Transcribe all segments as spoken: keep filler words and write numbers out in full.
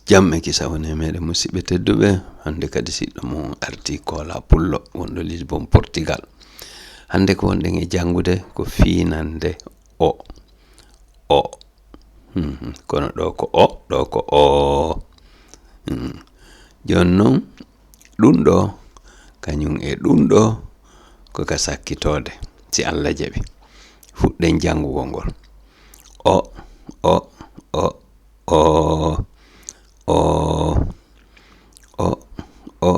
Jam e kisa woni e meɗen, musidɓe tedduɓe. Hannde kadi siɗɗo mon arti Kola Pullo, wonɗo Lisbon, Portugal. Hannde ko wonɗen e janngude ko fiinande o. O. Mhm. Kono ɗo ko o, ɗo ko o. Mhm. Jooni noon, ɗum ɗo, kañum e ɗum ɗo, ko ka sakkitoode, si Allah jaɓi. Fuɗɗen janngugol ngol. O, o, o, o, o, o, o, o,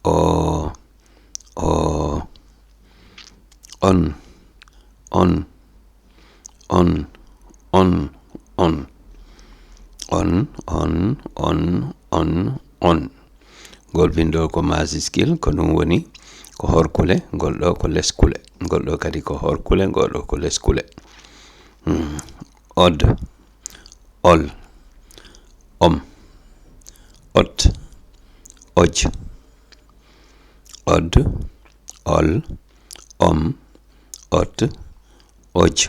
o, o, on, on, on, on, on. On, on, on, on, on. Ngol binndol ko majuscule, ko ɗum woni ko horkule, ngol ɗo ko leskule, ngol ɗo kadi ko horkule, ngol ɗo ko leskule. Hmm. Od, ol, om, ot, oj. Od, ol, om, ot, oj.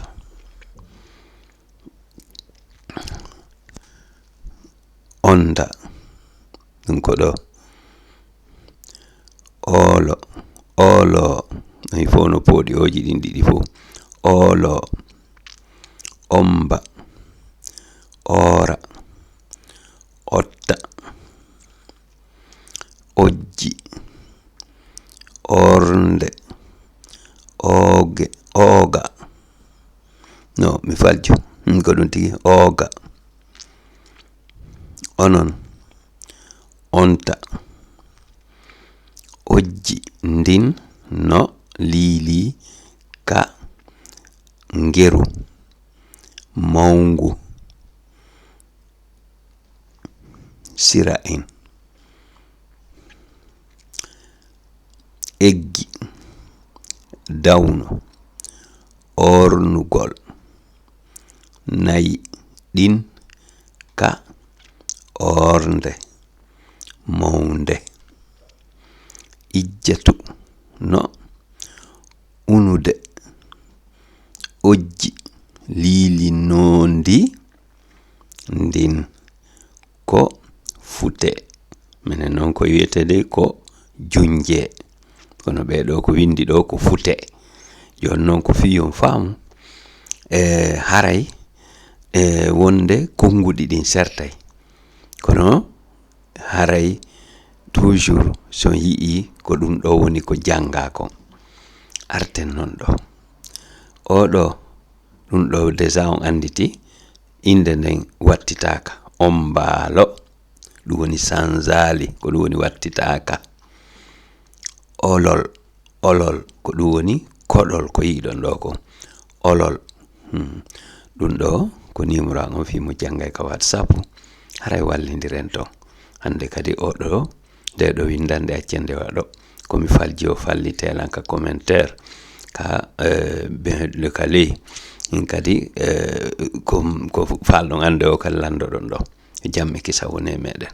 Onda. Ɗum ko ɗo. Oolo, oolo. Ɗum fof no pooɗi ooji ɗin ɗiɗi fof. Oolo, omba, oora, otta, ojji, ornde, ooge, ooga. No, mi falju. Hmm, ko ɗum tigi, ooga. Onon, onta. Ojji ndin no liili ka ngeru mawngu. Sira en. Eggi, dawno, ornugol, nayi ɗin ka ornde mawnde. Ijjatu no unude ojji liilinoondi ndin ko fute. Minen noon ko wiyeteede ko junje. Kono ɓee ɗo ko winndi ɗo ko fute. Jooni noon ko fii on faamu, e, haray, e, wonde konnguɗi ɗin sertay. Kono haray toujours so on yi'ii ko ɗum ɗo woni ko janngaa kon. Arten noon ɗo. Oo ɗo, ɗum ɗo déjà on annditi, innde nden wattitaaka. Ombaalo, ɗum woni sanzaali, ko ɗum woni wattitaaka. Olol, olol, ko ɗum woni koɗol ko yi'ɗon ɗo kon. Olol. Hmm. Ɗum ɗo ko numéro an on fii mo janngay ka WhatsApp. Haray wallindiren ton. Hannde kadi oo ɗo, nde ɗo winndannde accen nde waɗo. Ko mi falji o fallitee lan ka commentaire, ka, eh, ben, le ka ley. Min kadi, eh, ko, ko faalɗon annde o kadi lanndoɗon ɗo. Jam e kisa woni e meɗen.